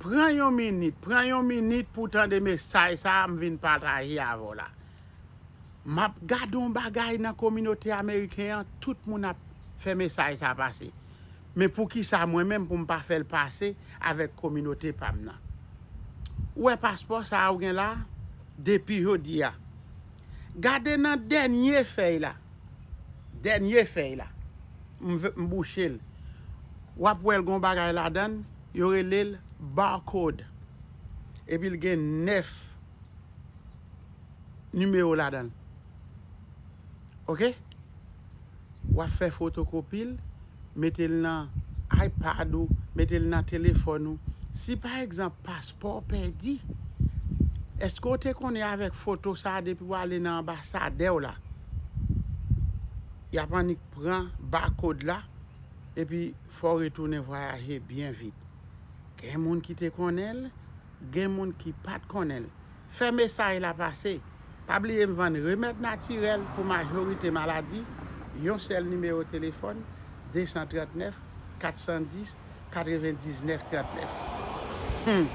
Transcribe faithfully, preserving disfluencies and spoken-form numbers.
Pran yon minit, pran yon minit pou w tande mesaj sa a m vin pataje avè w la. M ap gade yon bagay nan kominote ameriken an, tout moun ap fè mesaj sa a pase. Men poukisa mwen menm pou m pa fè l pase avèk kominote pa m nan? Ou wè paspò sa a ou gen la, depi jodi a. Gade nan dènye fèy la. Dènye fèy la. M, m bouche l. W ap wè l gon bagay ladan l, yo rele l barcode. Epi l gen nèf nimewo ladan l. Oke? W ap fè fotokopi l, mete l nan iPad ou, mete l nan telefòn ou. Si pa egzanp paspò w pèdi, èske w te konnen avèk foto sa a depi w ale nan anbasadè w la, y ap annik pran bakòd la, epi fò w retounen vwayaje byen vit. Gen moun ki te konnen l, gen moun ki pa t konnen l. Fè mesaj la pase. Pa bliye m vann remèd natirèl pou majorite maladi, yon sèl nimewo telefòn, de san trannèf, kat san dis, katrevendiznèf trannèf. Hmm.